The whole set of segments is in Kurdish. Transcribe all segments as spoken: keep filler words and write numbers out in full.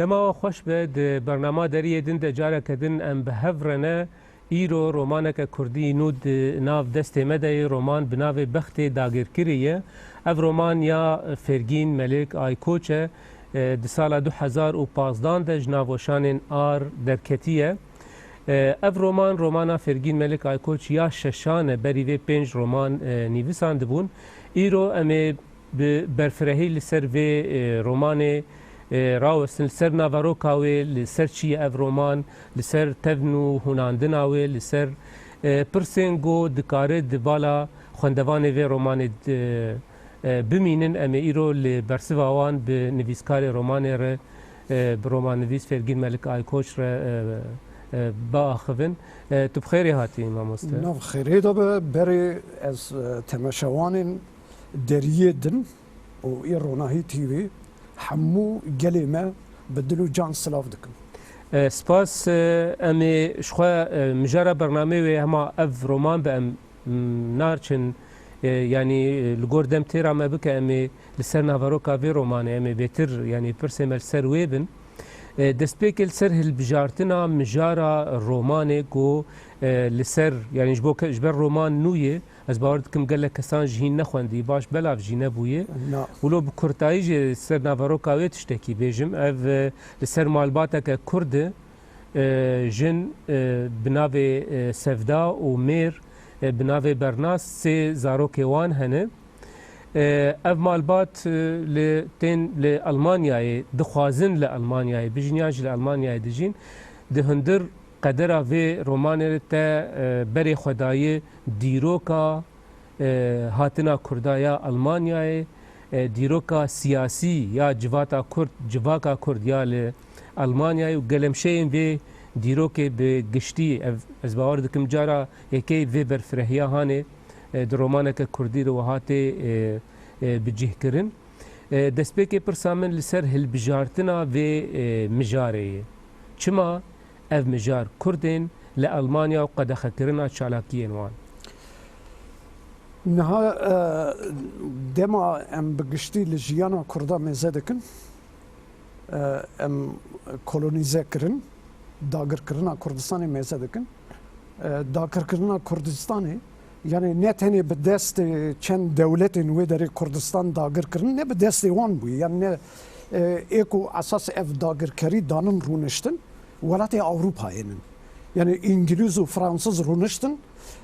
Dema we xweş be, di bernama Deriyê Din de careke din em bi hev re ne. Îro romaneke kurdî nû di nav destê me de ye, roman bi navê Bextê Dagirkirî ye. Ev roman ya Fêrgîn Melik Aykoç e. E, di sala du hezar û pazdan de ji nav weşanên Ar derketiye. E, ev roman, romana Fêrgîn Melik Aykoç ya şeşan e, berî vê pênc roman, e, nivîsandibûn. Îro em ê bi berfirehî li ser vê, e, romanê, e, rawestin, li ser naveroka wê, li ser çi ye ev roman, li ser tevn û hûnandina wê, li ser, e, pirsên ku dikare di bala xwendevanê vê romanê di, e, bimînin. Em ê îro li bersiva wan bi nivîskarê romanê re, e, bi romannivîs Fêrgîn Melik Aykoç re, e, e, biaxivin. E, tu bi xêrê hatî, mamoste. Nav xêrê de be, berê ez, e, temeşewanên Deriyê Din û ê Ronahî T V hemû gelê me bi dil û can silav dikim. E, spas, e, em ê ji xwe, e, mijara bernameyê wê hema ev roman be, em, m, narçin, e, yanî, e, li gor dem têra me bike, em ê li ser naveroka vê romanê, em ê bêtir, yanî pirsê me li ser wê bin. E, destpêkê li ser hilbijartina mijara romanê ku, e, li ser, yanî ji bo ke-, ji ber roman nû ye, ez bawer dikim gelek kesan jî hîn nexwendî, baş belav jî nebûye. Na. Wilo bi kurtayî jî ser naveroka wê tiştekî bêjim. Ev, e, li ser malbateke kurd e, e, jin, e, bi navê, e, Sevda û mêr, e, bi navê Bernas, sê zarokê wan hene. E, ev malbat, e, li tên li Almanyayê, dixwazin li Almanyayê bijîn yan jî li Almanyayê dijîn. Di hundir qedera vê romanê te, e, berê xwe daye dîroka, e, hatina Kurda ya Almanyayê, e, dîroka siyasî ya civata Kurd, civaka Kurd ya li Almanyayê û gelemşeyên vê dîrokê bi giştî, ev, ez bawer dikim cara yekê vê berfirehiya hanê, e, di romaneke Kurdî de wiha tê, e, e, bicihkirin. E, destpêkê pirsa min li ser hilbijartina vê, e, mijarê ye. Çima ev mijar Kurdên li Almanya û qedexekirina çalakiyên wan? Niha, e, dema em bi giştî li jiyana Kurda mêze dikin, e, em kolonîze kirin, dagirkirina Kurdistanê mêze dikin. E, dagirkirina Kurdistanê, yanî ne tenê bi destê çend dewletên wê derê Kurdistan dagir kirin, ne bi destê wan bûye. Yanî ne, e, ê ku esas ev dagirkerî danin rûniştin, welatê Ewropayê nin. Yanî Îngilîz û Fransiz rûniştin,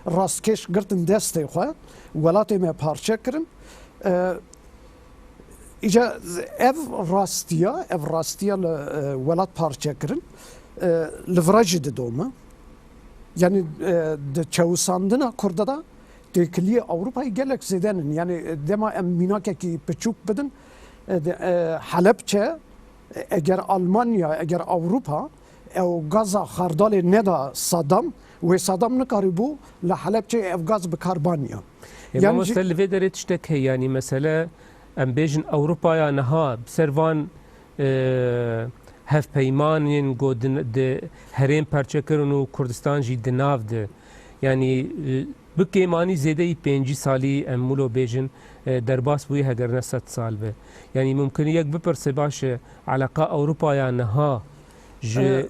rastkêş girtin destê xwe, welatê me parçe kirin. E, Îca ev rastiya, ev rastiya li, e, welat parçe kirin, e, li vira jî didome. Yanî, e, di çewisandina Kurda de têkiliyê Ewropayê gelek zêde nin. Yanî, e, dema em mînakekî piçûk bidin, e, de, e, Helepçe, e, eger Almanya, eger Ewropa ew gaza xardalê neda Saddam, wê Saddam nikarîbû li Helepçeyê ev gaz bi kar baniya. Ê, Yan mamoste, jî li vê derê tiştek heye, yanî mesele, em bêjin Ewropaya niha bi ser van, e, hevpeymanên ku di, di herêm perçe kirin û Kurdistan jî di nav de, yanî, e, bi kêmanî zêdeyî pêncî salî em wilo bêjin, e, derbas bûye, heger ne sed sal be. Yanî mumkin e yek bipirse, baş e, eleqa Ewropaya niha ji,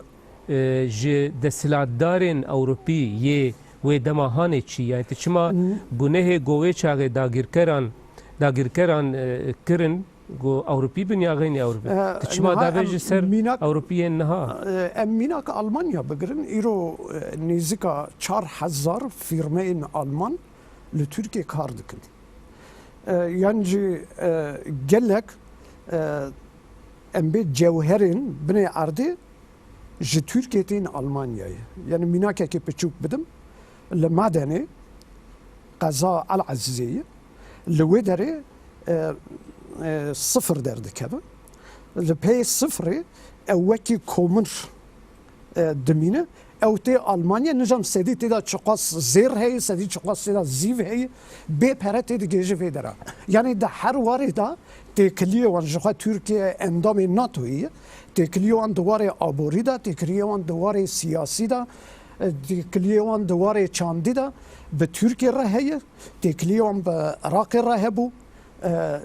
E, e, ji desthilatdarên Ewropî yê wê dema hanê çi? Yanî tu çima N- gunehê ku wê çaxê dagirkeran, dagirkeran, e, kirin, ku Ewropî bin ya xeynî Ewropî? E, Tu çima niha davê em ji ser mînak, Ewropî yên niha? E, em mînak Almanya bigirin. Îro, e, nêzîka çar hezar fîrmeyên Alman li Tirkiyê kar dikin. E, yan jî, e, gelek, e, em bê cewherên binê erdê ji Tirkiyê tên Almanyayê. Yanî mînakekê piçûk bidim, li Madenê, qeza El Ezîzê ye, li wê derê, e, e, sifir derdikeve. Li pey sifirê ew wekî komir, e, dimîne. Ew tê Almanya, nizam sedî tê de çiqas zêr heye, sedî çiqas tê de zîv heye, bê pere tê digihêje vê dera. Yanî di her warê de têkiliyê wan, ji xwe Tirkiye endamê NATOyê ye, têkiliyê wan di warê aborî de, têkiliyê wan di warê siyasî de, e, têkiliyê wan di warê çandî de bi Tirkiye re heye, têkiliyê wan bi Iraqê re hebû. E,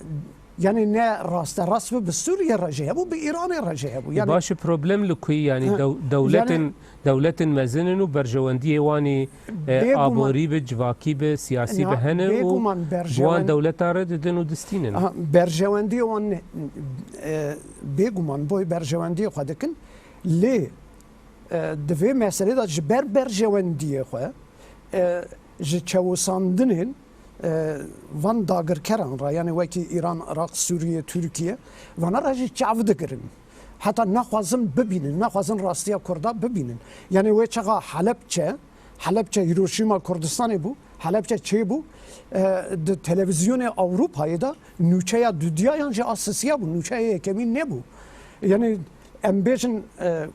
Yani ne rasterast bi, bi Sûriye re jî hebû, bi Îranê re jî hebû. Yani baş e, problem li ku ye? Yani Ha. dew-, dewletin, Yani dewletin mezin in û berjewendiyê wan ê, e, Bêguman. aborî bi, civakî bi, siyasî Niha bi hene û bêguman bi wan berjewend- dewleta re didin û distînin. Aha, berjewendiyê wan ne, e, bêguman boy berjewendiyê xwe dikin. Lê, e, di vê meselê de ji ber berjewendiyê xwe, e, ji çewisandinên, e, van dagirkeran re, yani wekî Îran, Iraq, Sûriye, Tirkiye, vana re jî çav digirin. Heta naxwazin bibînin, naxwazin rastiya Kurda bibînin. Yani wê çaxa Helepçe, Helepçe Hiroşîma Kurdistanê bû, Helepçe çêbû, e, di televîzyonê Ewropayê de nûçeya dudiya yan jî a sisiya bû, nûçeya yekemîn nebû. Yani em bêjin, e,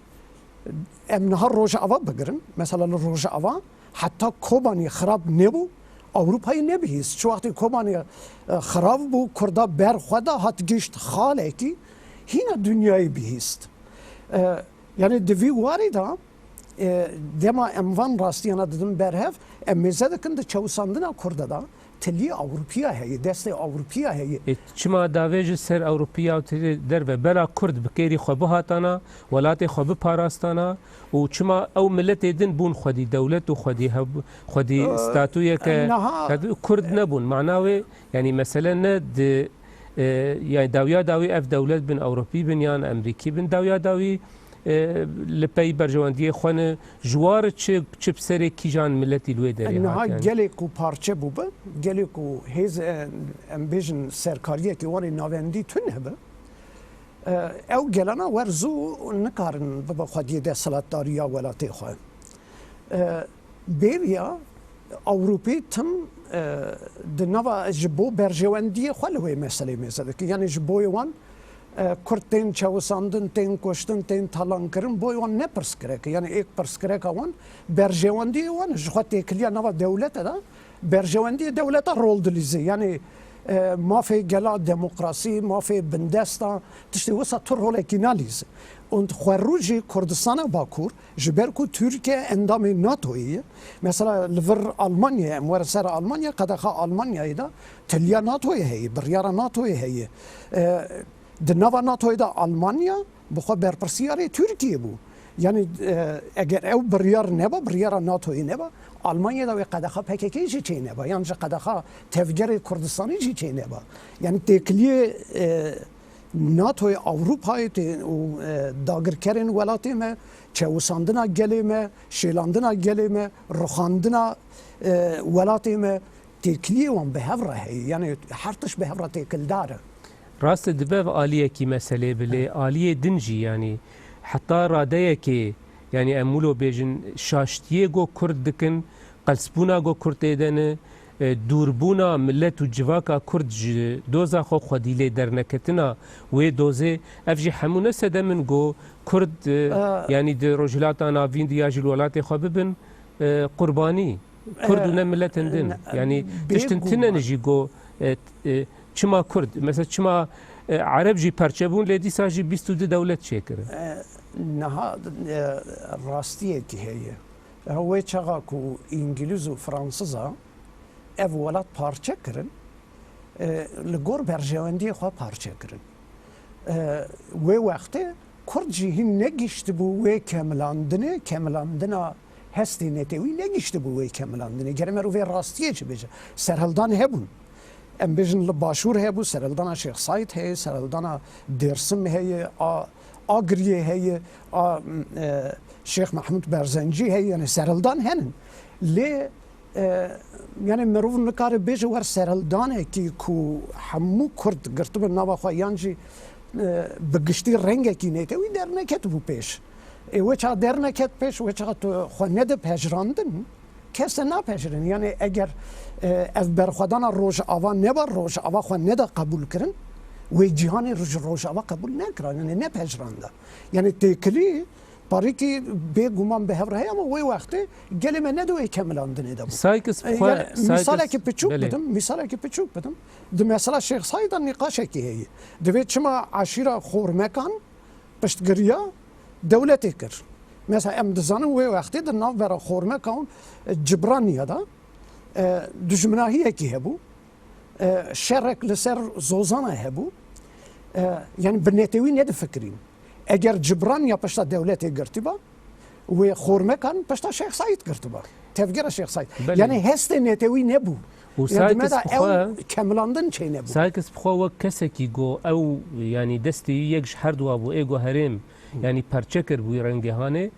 em niha Rojava bigirin. Mesela li Rojava heta Kobanî xirab nebû, Ewropayê nebihîst. Çi wextê Kobanî, e, xirab bû, Kurda ber xwe da hat gişt xalekî, hîna dinyayê bihîst. E, yani di vî warî de, e, dema em van rastiyana didin berhev, em mêze dikin di çewisandina Kurda de tilî Ewropiya heye, destê Ewropiya heye. E, çima davê ji ser Ewropiya û tilî derve? Bela Kurd bi kêrî xwe bihatana, welatê xwe biparastana û çima ew miletê din bûn xwedî dewlet û xwedî hev-, xwedî Ee, statuyeke niha Kurd nebûn? Mana wê, yani mesele ne di, e, yani dawiya dawî ev dewlet bin, Ewropî bin yan Emerîkî bin, dawiya dawî, e, li pey berjewendiyê xwe ne, ji war çi, çi bi serê kîjan miletî li wê derê Niha hat, yani? Gelê ku parçe bûbe, gelê ku hêz, e, em bêjin serkariyekê wan ê navendî tune be, e, ew gelana wer zû nikarin bibe xwediyê desthilatdariya welatê xwe. E, bêriya Ewropî tim, e, di nava ji bo berjewendiyê xwe li wê meselê mêze dike. Yani ji boyê wan, e, Kurd tên çewisandin, tên kuştin, tên talankirin, boyê wan ne pirsgirek e. Yani êk pirsgireka wan berjewendiyê wan e. Ji xwe têkiliya nava dewlete de berjewendiyê dewleta rol dilîze. Yani, e, mafê gela, demokrasî, mafê bindesta, tiştê wisa tu rolekî nalîze. Û xwerû jî Kurdistana Bakur, ji ber ku Tirkiye endamê NATOyê ye, mesela li vir Almanyayê, em werin ser Almanya, qedexa Almanyayê de tiliya NATOyê heye, biryara NATOyê heye. E, di nava NATOyê de Almanya bi xwe berpirsiyarê Tirkiye bû. Yani, e, eger ew biryar neba, biryara NATOyê neba, Almanyayê de wê qedexa P K K jî çê neba, yan ji qedexa tevgerê Kurdistanê jî çê neba. Yani têkiliyê, e, NATOyê, Ewropayê tê û, e, dagirkerên welatê me, çewisandina gelê me, şêlandina gelê me, ruxandina, e, welatê me, têkiliyê wan bi hev re heye. Yani her tişt bi hev re têkildar e. Rast e, dibe ev aliyekî meselê be, lê aliyê din jî, yani heta radeyekê, yani em wilo bêjin, şaştiyê go Kurd dikin, qelsbûna go Kurd tê de ne, e, dûrbûna milet û civaka Kurd ji doza xwe, xwedî lê derneketina wê dozê, ev jî hemû ne sedem in go Kurd, e, E, yani di Rojhilata Navîn de ya jî li welatê xwe bibin, e, qurbanî. Kurd û ne miletin din. E, ne, yani tiştin tune bêguman. Jî go, e, e, çima Kurd? Mesela çima, e, Ereb jî perçe bûn, lê dîsa jî bîst û du dewlet çêkirin? E, niha, e, rastiyekî heye. Ew wê çaxa ku Îngilîz û Fransiza ev welat parçe kirin, e, li gor berjewendiyê xwe parçe kirin. E, wê wextê Kurd jî hîn negihiştibû wê kemilandinê, kemilandina hestê netewî negihiştibû wê kemilandinê. Gerek me rû vê rastiyê jî bêje. Serhildan hebûn. Em bêjin li Başûr hebû, serhildana Şêx Saîd heye, serhildana Dêrsim heye, a, Agiriyê heye, a, e, Şêx Mehmûd Berzencî heye, yani serhildan henin. Lê, e, yani mirov nikare bêje wer serhildanekî ku hemû Kurd girtibin nava xwe yan jî, e, bi giştî rengekî netewî derneketibû pêş. Ê wê çax derneket pêş, wê çax tu xwe nede pejirandin, kes te napejirîn. Yani eger, e, ev berxwedana Rojava neba, Rojava xwe neda qebûl kirin, wê cîhanê ji Rojava qebûl nekira, yani nepejiranda. Yani têkilî parîkî bêguman bi hev re heye, ama wê wextê gelê me ne di wê kemilandinê de bû. Sykes E, bi xwe, yani Sykes, misalekî piçûk belê. Bidim, misalekî piçûk bidim. Di mesela Şêx Saîd de nîqaşekî heye. Divê çima eşîra Xormekan piştgiriya dewletê kir. Mesela em dizanin wê wextê di navbera Xormekan û, e, Cibraniya de, e, dijminahiyekî hebû. E, şerek li ser Zozana hebû. E, yani bi netewî nedifikirîn. Eger Cibran ya pişta dewletê girtiba, wê Xormekan pişta Şêx Saîd girtiba. Tevgera Şêx Saîd. Belê. Yani hestê netewî nebû. Û Yani Sykes dime de bi xwe, ew kemilandin çê nebû. Sykes bi xwe wek kesekî got, ew, yani destê wî yek ji her dua bû, ê got herêm, yani perçe kir bû rengê hanê.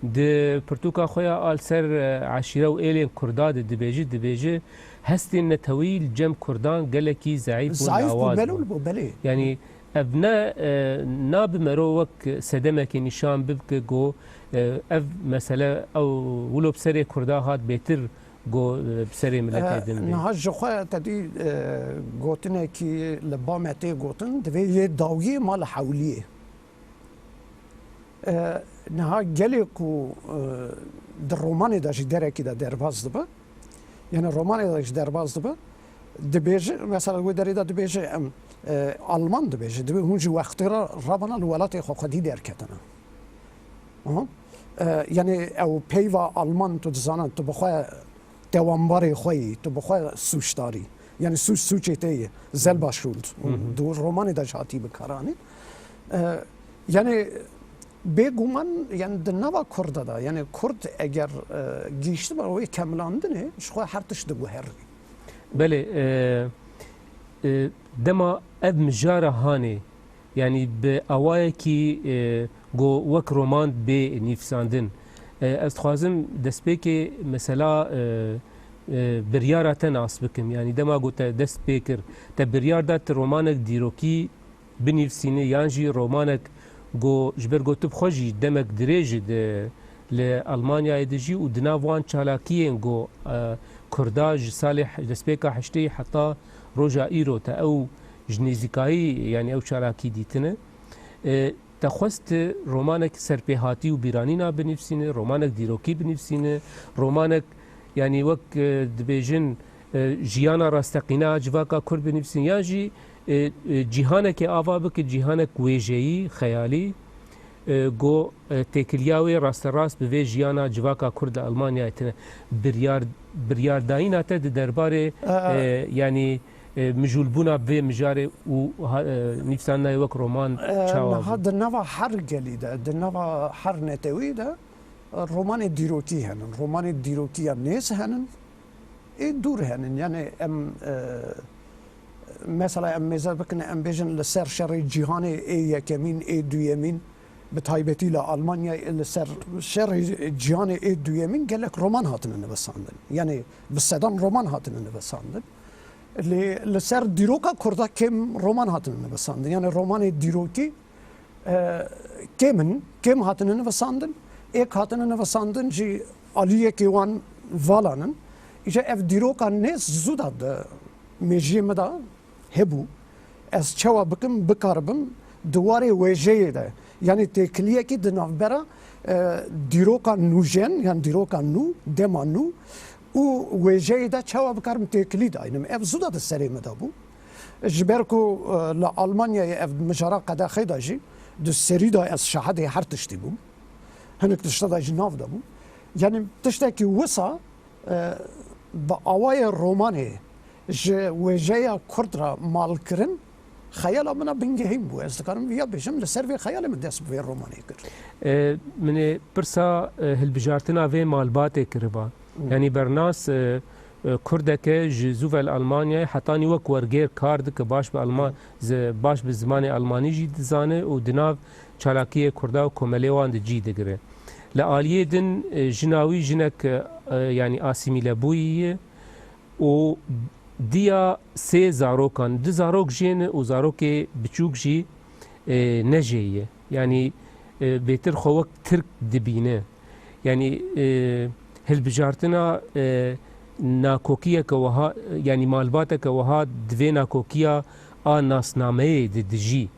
Di pirtûka xwe ya a li ser, e, eşîre û êlên Kurda de dibêje, dibêje, hestên netewî li cem Kurdan gelekî zeîf û Zayıf bu, lawa bû. Melûl bû, belê. Yani ev ne, e, nabe mero wek sedemekê nîşan bibke ku, e, ev mesele ew wilo bi serê Kurda hat bêtir ku, e, bi serê miletê E, din bê. Niha ji xwe te dî, e, gotinekî li ba me tê gotin, divê yê dawiyê ma li hewliyê. E, niha gelê ku, e, di romanê de jî derekî de derbas dibe, yani romanê de jî derbas dibe, dibêje, mesela wê derê de dibêje, em, e, Alman dibêje, dibê hûn ji wextê re rabana li welatê xwe xwedî derketine. Aha. E, yani ew peyva Alman tu dizanin, tu bi xwe tewanbarê xwe yî, tu bi xwe sûcdarî. Yani sûc sûcê te ye, selber schuld. Hı hı. Di romanê de jî hatî bikaranîn. E, yani bêguman, yani di nava Kurda de, yani Kurd eger, e, gihîştibe wê kemilandinê, ji xwe her tişt diguherî. Belê, e, e, dema ev mijara hanê, yanî bi awayekî, e, ku wek roman bê nivîsandin. E, ez dixwazim destpêkê mesela, e, e, biryara te nas bikim. Yanî dema ku te dest pê kir, te biryar da tu romanek dîrokî binivîsînî yan jî romanek ku ji ber ku tu bi xwe jî demek dirêj di, li Almanyayê dijî û di nav wan çalakiyên ku, e, Kurda ji salê he-, destpêka heştê heta roja îro te ew ji nêzîkayî, yanî ew çalakî dîtine. E, te xwest romanek serpêhatî û bîranîna binivîsîne, romanek dîrokî binivîsîne, romanek, yanî wek, e, dibêjin, e, jiyana rasteqîne a civaka Kurd binivîsîne, yan jî, e, e, cîhanekê ava bike, cîhanek wêjeyî, xeyalî, e, ku, e, têkiliya wê rasterast bi vê jiyana civaka Kurd li Almanyayê tine. Biryar, biryardayîna te di derbarê, e, yanî, e, mijûlbûna vê mijarê û ha-, e, nivîsandina wek roman, e, çawa bû? Niha di nava her gelî de, di nava her netewî de, e, romanê dîrokî henin, romanê dîrokî ya nêz henin, ê dûr henin. Yani em, e, mesela em mêze bikin, em bêjin li ser şerê cîhanê ê yekemîn, ê duyemîn, bi taybetî li Almanyayê li ser şerê cîhanê ê duyemîn gelek roman hatine nivîsandin. Yani bi sedan roman hatine nivîsandin. Lê li ser dîroka Kurda kêm roman hatine nivîsandin. Yani romanê dîrokî, e, kêm in, kêm hatine nivîsandin. Êk hatine nivîsandin jî aliyekê wan valan in. Îca ev dîroka nêz zû da di mêjiyê min de hebû. Ez çawa bikim, bikaribim di warê wêjeyê de, yanî têkiliyekî di navbera, e, dîroka nûjen, yan dîroka nû, dema nû û wêjeyê de çawa bikarim têkilî daynim. Ev zû da di serê min de bû. Ji ber ku, e, li Almanyayê ev mijara qedexê de jî di serî de ez şahidê her tiştî bûm. Hinek tişta de jî nav de bûm. Yanî tiştekî wisa, e, bi awayê romanê ji wêjeya Kurd re malkirin, xeyala min a bingehîn bû. Ez dikarim viya bêjim, li ser vê xeyalê min dest bi vê romanê kir. E, min ê pirsa, e, hilbijartina vê malbatê kiriba. Hmm. Yanî bernas, e, e, Kurdeke ji zû ve li Almanyayê hetanî wek wergêr kar dike, baş bi Alman-, Hmm. zi-, baş bi zimanê Almanî jî dizane û di nav çalakiyê Kurda û komelê wan de cî digire. Li aliyê din, e, jina wî jinek, e, e, yanî asîmîlebûyî ye û diya sê zarokan, du zarok jê ne û zarokê biçûk jî, e, ne jê ye. Yanî, e, bêtir xwe wek Tirk dibîne. Yanî, e, hilbijartina, e, nakokiyeke wiha, yanî malbateke wiha di vê nakokiya a nasnameyê de dijî.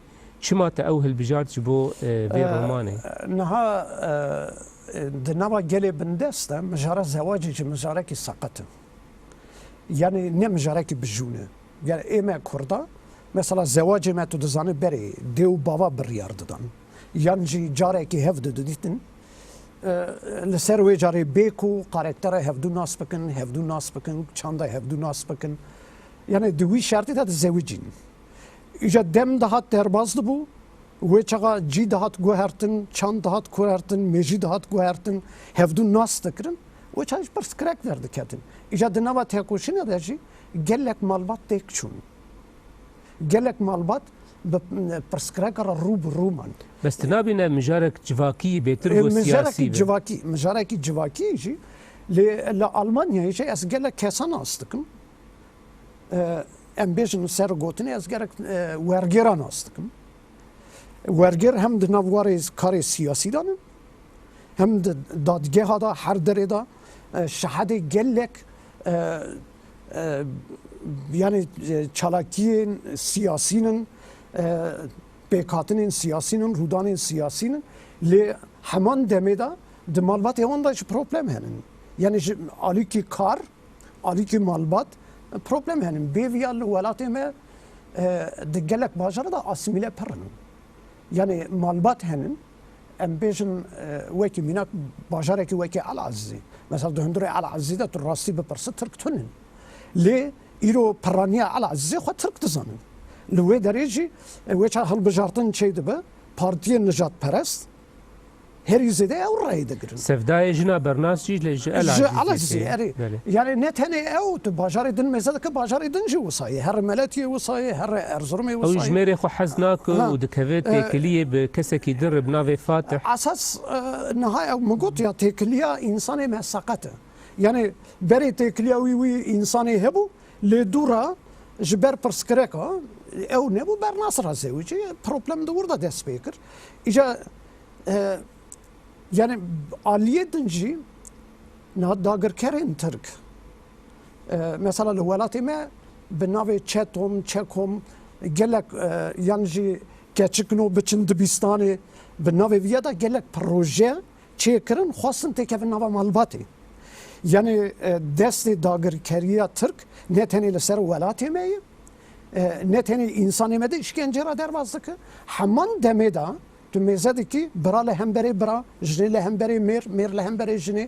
Çima te ew hilbijart ji bo, e, vê, e, romanê? Niha, e, di nava gelê bindest de mijara zewacê jî mijarekî seqet e. Yanî ne mijarekî bijûn e. Yanî ê me Kurda, mesela zewacê me tu dizanî berê dê û bava biryar didan. Yan jî carekî hev dididîtin. E, li ser wê carê bê ku karektera hevdû nas bikin, hevdû nas bikin, çanda hevdû nas bikin. Yani di wî şertî de dizewicîn. Îca dem dihat derbaz dibû, wê çaxa cî dihat guhertin, çand dihat guhertin, mêjî dihat guhertin, hevdû nas dikirin, wê çaxa jî pirsgirêk derdiketin. Îca di nava tekoşînê de jî gelek malbat têk çûn. Gelek malbat bi pirsgirêka re rû bi rû man. Bes tu nabîne mijarek civakî bêtir Ê, ku mijarekî siyasî be? Civakî, mijarekî civakî jî lê li Almanyayê jî ez gelek kesa nas dikim. E, em bêjin ser gotinê ez gerek, e, wergêra nas dikim. Wergêr hem di nav warê karê siyasî de ne, hem di dadgeha de her derê de, e, şahidê gelek, e, e, yani, e, çalakiyên siyasî nin, e, pêkhatinên siyasî nin, rûdanên siyasî nin. Lê heman demê de di malbatê wan de jî problem henin. Yani ji alîkî kar, alîkî malbat problem henin. Bê viya li welatê me, e, di gelek bajara de asîmîle pir in. Yani malbat henin, em bêjin, e, wekî mînak bajarekî wekî El Azîzê. Mesela di hundirê El Azîzê de tu rastî bipirsi Tirk tune ne. Lê îro piraniya El Azîzê xwe Tirk dizanin. Li wê derê jî, e, wê çax hilbijartin çê dibe, partiyên nijadperest, herî zêde ew rayê digirin. Sevdayê jina Bernas jî li ji El Ji Azîzê El Azîzê, tê. Erê. Belê. Yani ne tenê ew, tu bajarê din mêze dike, bajarê din jî wisa ye. Her Meletiyê wisa ye, her Erzurumê wisa ye. Ew ji mêrê xwe hez nake Ha. û dikeve E, têkiliyê bi kesekî din re bi navê Fatih. Esas, e, niha ew min got ya, têkiliya însanê me seqet e. Yani berê têkiliya wî, wî însanê hebû, lê dû re ji ber pirsgirêka ew nebû, Bernas re zewicî, problem di wir de dest pê kir. Îca E, yani aliyê din jî niha dagirkerên Tirk, e, mesela li welatê me bi navê Çetom, Çekom, gelek, e, yan jî keçik no biçin dibistanê, bi navê viya de gelek proje çêkirin, xwestin têkevin nava malbatê. Yani, e, destê dagirkeriya Tirk ne tenê li ser welatê me ye, e, ne tenê însanê me de îşkencê re derbas dike, heman demê de tu mêze dikî bira li hemberê bira, jinê li hemberê mêr, mêr li hemberê jinê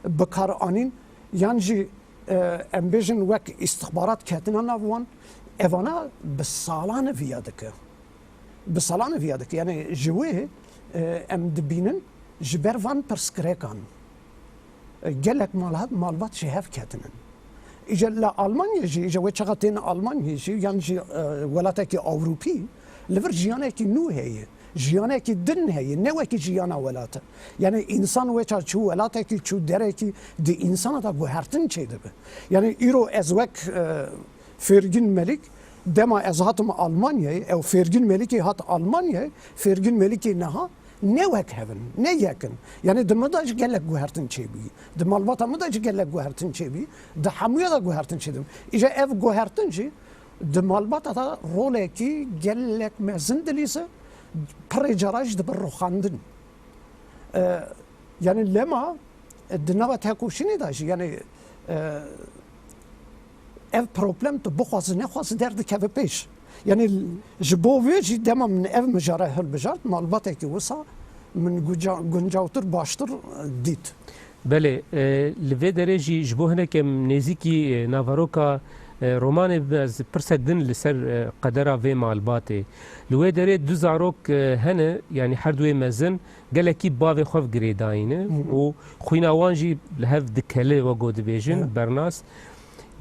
bi kar anîn, yan jî, e, em bêjin wek îstixbarat ketine nav wan, evana bi salan viya dike. Bi salan viya dike. Yani ji wê, e, em dibînin ji ber van pirsgirêkan. E, gelek malhat, malbat ji hev ketinin. Îca li Almanya jî, îca wê çaxa tên Almanya jî, yan jî, e, welatekî Ewropî, li vir jiyanekî nû heye. Jiyanekî din heye, ne wekî jiyana welate. Yani însan wê çax çû welatekî, çû derekî, di însana de guhertin çêdibe. Yani îro ez wek, e, Fêrgîn Melîk, dema ez hatim Almanyayê, ew Fêrgîn Melîkê hat Almanyayê, Fêrgîn Melîkê niha ne wek hev in, ne yek in. Yani di min de jî gelek guhertin çêbûyî. Di malbata min de jî gelek guhertin çêbûyî. Di hemûya de guhertin çêdibin. Îja ev guhertin jî di malbata de rolekî gelek mezin dilîze, pirê cara jî dibe rûxandin. E, yani lema, e, di nava tekoşînê de jî, yani, e, ev problem tu bixwazi nexwazi derdikeve pêş. Yani ji bo vê jî dema min ev mijare hilbijart, malbatekî wisa min gunca-, guncawtir, baştir, e, dît. Belê, e, li vê derê jî ji bo hinek em nêzîkî, e, naveroka, e, romanê bibin, ez pirsek din li ser, e, qedera vê malbatê. Li wê derê du zarok, e, hene, yanî her du yê mezin, gelekî bavê xwe ve girêdayî ne Hı hı. û xwîna wan jî li hev dikele, wek ku dibêjin, Hı. Bernas.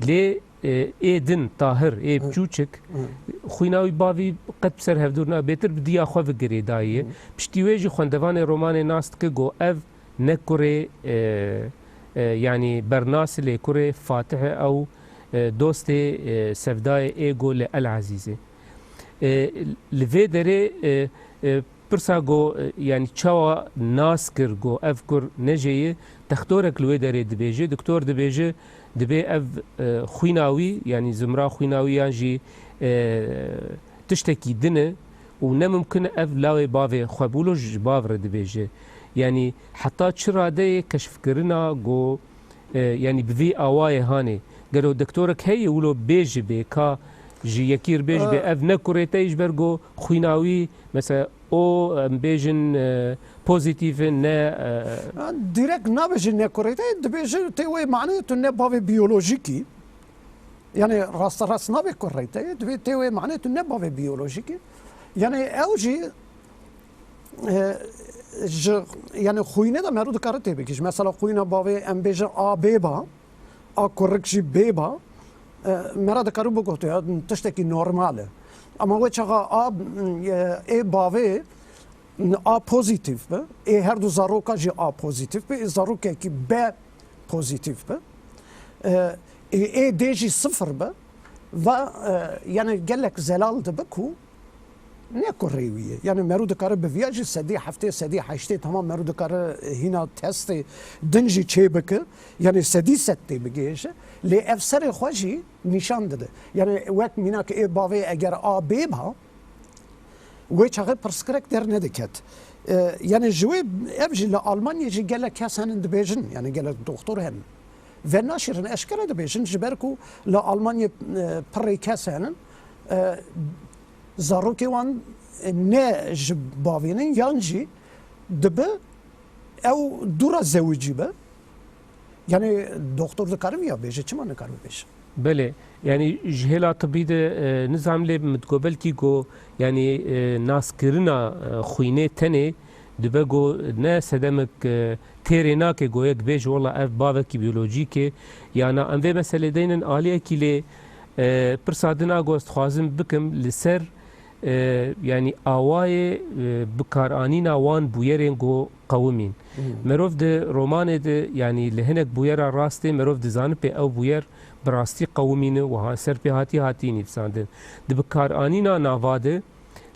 Lê, e, ê din, Tahir, ê Hı. biçûçik, Hı. xwîna wî bavî qet bi ser hevdûr nabe, bêtir bi diya xwe ve girêdayî ye. Hı. Piştî wê jî xwendevanê romanê nas dike ku ev ne kurê, e, e, yanî Bernas, lê kurê Fatih e, ew, e, dostê, e, Sevdayê ê ku li El Azîzê. E, li vê derê, e, e, pirsa ku, e, yanî çawa nas kir ku ev kur ne jê ye, textorek li wê derê dibêje. Doktor dibêje, dibê ev, e, xwîna wî, yanî zimra xwîna wî yan jî, e, tiştekî din e û ne mimkun e ev lawê bavê xwe bûlo ji bav re dibêje. Yanî heta çi radeyê keşfkirina ku, e, yanî bi vî awayê hanê. Gelo doktorek heye wilo bêje bê ka ji yekî re bêje bê, E, ev ne kurê te ye ji ber ku xwîna wî, mesela, o, em bêjin, e, pozîtîf e, ne, e, Ha, direkt nabêje ne kurê te, dibêje tê wê manê tu ne bavê biyolojîk î. Yani rasterast nabe kurrê te, divê tê wê manê tu ne bavê biyolojîk î. Yani ew jî, e, ji, yani xwînê de mero dikare tê bikî. Mesela xwîna bavê em bêje A bê ba, a kurik jî bê ba, e, mera dikare bigote ya tiştekî normal e. Ama wê çaxa A, e, ê bavê A pozîtîf be, ê her du zaroka jî A pozîtîf be, ê zarokekî B pozîtîf be, e, ê, ê D jî sifir be, va, e, yani gelek zelal dibe ku ne kurê wî ye. Yani mero dikare bi viya jî sedî heftê, sedî heştê tamam mero dikare hîna testê din jî çê bike. Yani sedî sed tê bigihêje. Lê ev serê xwe jî nîşan dide. Yani wek mînak ê bavê eger A bê ba, wê çaxê pirsgirêk dernediket. E, yani ji wê ev jî li Almanyê jî gelek kes henin dibêjin, yani gelek doktor henin. Venaşêrin, eşkere dibêjin, ji ber ku li Almanyê, e, pirrê kes henin, e, zarokê wan, e, ne ji bavê ne yan jî dibe ew dû re zewicî be. Yani doktor dikare viya bêje, çima nikare bêje? Belê, yani ji hêla tibî de, e, nizam lê min digot belkî go, yani, e, naskirina, e, xwînê tenê dibe go ne sedemek, e, têrê nake go yek bêje wela ev bavekî biyolojîk e. Ya na em vê meselê deynin aliyekî lê, e, pirsa din a go ez dixwazim bikim li ser, e, yani awayê, e, bikaranîna wan bûyerên go qewimîn. Hmm. Merov di romanê de, yanî li hinek bûyera rastê merov dizanibê ew bûyer bi rastî qewimîne, wiha ser pê hatî hatî nivîsandin. Di bikaranîna nava de,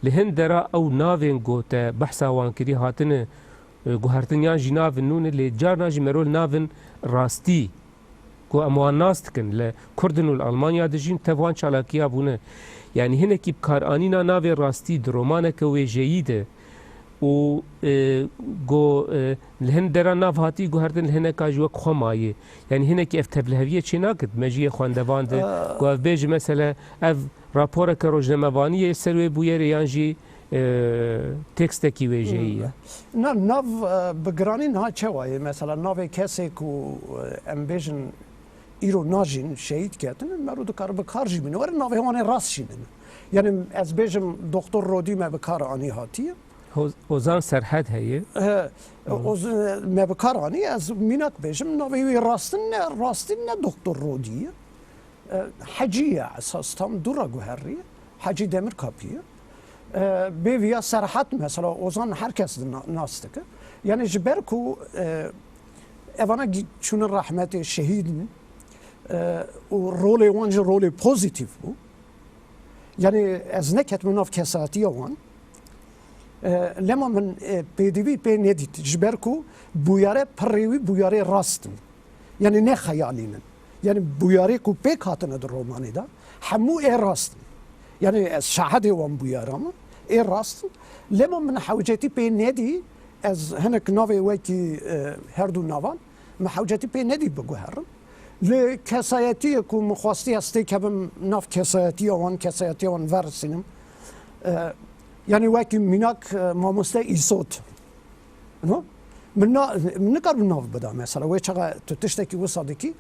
li hin dera ew navên ku te behsa wan kirî hatine, e, guhertin yan jî navin nû ne, lê carna jî merov li navin rastî ku em wan nas dikin, li Kurd in û li Almanya dijîn, tev wan çalakiya bûne. Yanî hinekî bikaranîna navê rastî di romaneke wêjeyî de û, e, go, e, li hin dera nav hatî guhertin, li hineka jî wek xwe mayê. Yanî hinekî ev tevliheviyê çê nakit mejiyê xwendevan de, Ee. ku ev bêje, mesele, ev raporeke rojnamevanî ye ser wê bûyerê yan jî, e, tekstekî wêjeyî ye. Hmm. Na, nav, e, bi giranî niha çawa ye? Mesela navê kesê ku, e, em bêjin îro najîn, şehîd ketine, mero dikare bi kar jî bîne. Were navê wan ê rast jî bîne. Yani ez bêjim Doktor Rodî me bi kar anî hatiye. Ho-, Ozan Serhed heye. He, Hı. Oz-, me bi kar anî, ez mînak bêjim, navê wî rastin ne, rastî ne Doktor Rodî ye. E, Hecî ye esas, tam dû re guherî. Hecî Demirkapî ye. E, bê viya Serhed mesela Ozan her kes di na-, nas dike. Yani ji ber ku, e, evana gî-, çûne rehmetê, şehîd in, e, û rolê wan jî rolê pozîtîf bû. Yani ez neketim nav kesatiya wan. E, lema min, e, pêdivî pê nedît. Ji ber ku bûyere pirrê wî bûyerê rast in. Yani ne xeyalî nin. Yani bûyerê ku pêk hatine di romanê de, hemû ê rast in. Yani ez şahidê wan bûyera me, ê rast in. Lema min hewcetî pê nedî, ez hinek navê wekî, e, her du navan, min hewcetî pê nedî biguherim. Li kesayetiyê ku min xwestî ez têkevim nav kesayetiya wan, kesayetiya wan verisînim. E, yani wekî mînak, e, mamoste Îsot. No? Min na-, min nikaribû nav bida mesela. Wê çaxa tu tiştekî wisa dikî,